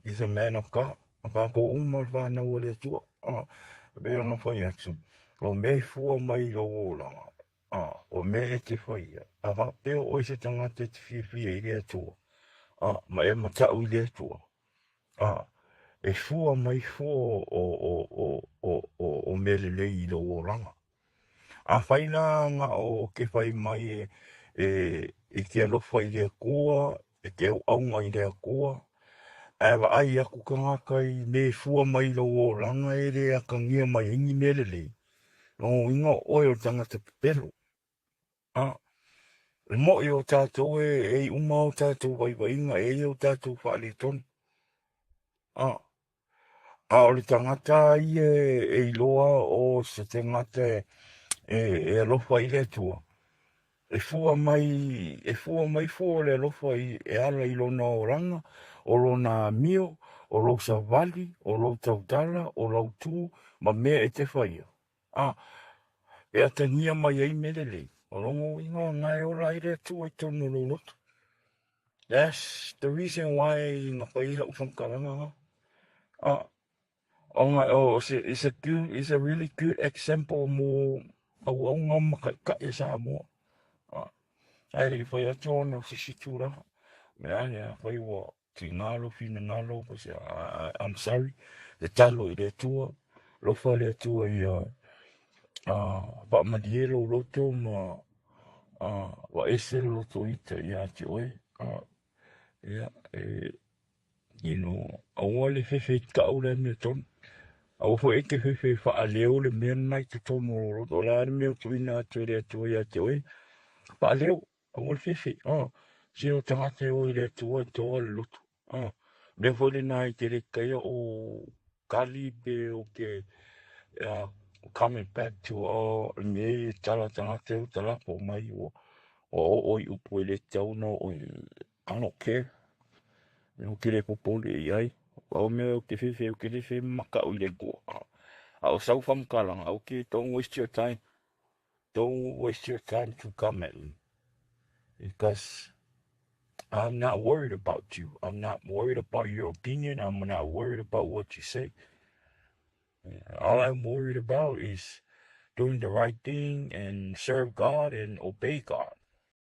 He's a man of God. O tatou uma o le fanau a le Atua. E pei ona fai atu, o mea e fua mai i lou olaga, o mea e te faia, a faapea o oe se tagata e te fiafia i le Atua, ma e matau i le Atua, e fua mai fua o mea lelei i lou olaga. Afai la na o te fai mai e te alofa i le Atua, e te auauna i le Atua, ae vaai atu tagata i mea e fua mai i lou olaga e le atagia mai ai ni mea lelei, lona uiga o oe o le tagata pepelo. E moni o tatou e i ai uma o tatou vaivaiga, e i ai o tatou faaletonu. A o le tagata ia e iloa o se tagata e alofa i le Atua, e fua mai, e fua mai fua o le alofa e ala i lona olaga, o lona amio, o lou savali, o lou tautala, o lau tu ma mea e te faia. E atagia mai ai mea lelei, o lona uiga o lena e ola ai le Atua i totonu o lou loto. That's the reason why na fai ai lau faamatalaga lena. Ona o se, it's a good, it's a really good example mo auauna ma taitai o Samoa. Ae le i fai atu ona o se isi tulaga. Mea ane afai ua tiga lou finagalo, I'm sorry. Tatalo i le Atua, alofa le Atua ia faamalie lou loto ma aveese le loto ita ia te oe. Ia, e, aua le fefe i tau le amiotonu. Aua foi e te fefe e faaleo le mea lena i totonu o lou loto. O le a le mea o tuuina atu e le Atua ia te oe? Faaleo, aua le fefe. Se o tagata e o i le Atua e toa le loto. Mea foi lena e te le taia o kali pe o ke coming back to o le mea e tala tagata e o talapo mai ua oo i upu e le tatau ona oo i. I don't care. Ou te le popole i ai. Pau o mea ou te fefe, ou te fefe matau i le Atua. A o sau faamatalaga, okay, don't waste your time. Don't waste your time to come at me. Because I'm not worried about you. I'm not worried about your opinion. I'm not worried about what you say. All I'm worried about is doing the right thing and serve God and obey God.